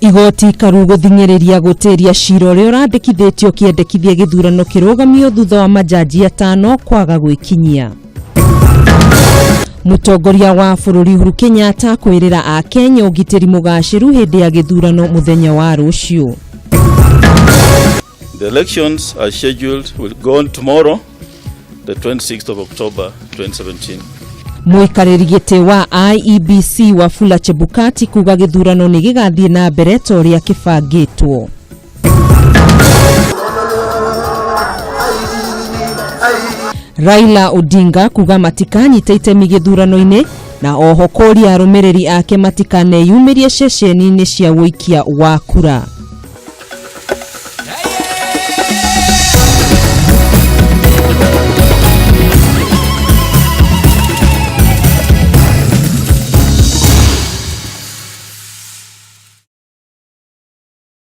Igoti ikaru gũthing'ĩrĩria gũtĩria cira ũrĩa ũrandĩkithĩtio kĩendekithia gĩthurano kĩrũgamio thutha wa majaji atano kwaga gwĩkinyia. Mũtongoria wa bũrũri Uhuru Kenyatta kwĩrĩra Akenya ũgitĩri mũgacĩru hĩndĩ ya gĩthurano mũthenya wa rũciũ. The elections are scheduled will go on tomorrow, the 26th of October 2017. Mũikarĩri gĩtĩ wa IEBC Wafula Chebukati kuga gĩthurano nĩ gĩgathiĩ na mbere ta ũrĩa kĩbangĩtwo. Raila Odinga kuga matikanyita itemi gĩthurano-inĩ na oho kũria arũmĩrĩri ake matikaneyumĩrie ceceni-inĩ cia ũikia wa kura.